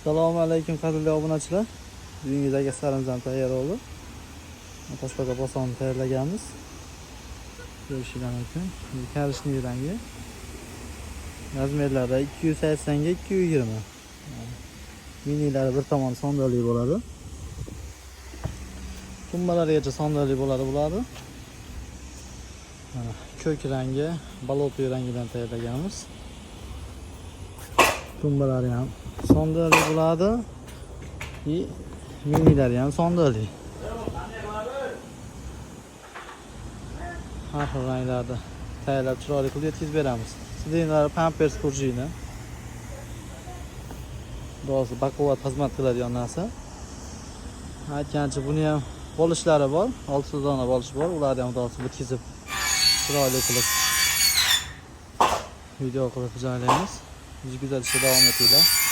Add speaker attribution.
Speaker 1: Assalomu alaykum, qadrli obunachilar. Bugungi zakazlarimiz ham tayyor bo'ldi. Toshbaqa posonni tayyorlaganmiz. Ko'rishingiz mumkin. Bu коричневый rangi. Размер lari 280 ga 220. Minilari bir tomoni sondali bo'ladi. Tumbalarigacha sondali bo'ladi bularni. Mana ko'k rangi, болотный rangidan tayyorlaganmiz. Tumbalari ham sondali bo'ladi. И minilari ham sondali. Har xil ranglarda tayyorlab, chiroyli qilib yetkazib beramiz. Sidinlari pampers, пружина. Rozi baquvvat xizmat qiladigan narsa. Aytgancha, buni ham bolishlari bor. 6 dona bolish bor. Ularni ham xudo bitkizib, chiroyli qilib video qilib joylaymiz. Bizni kuzatishda davom etinglar.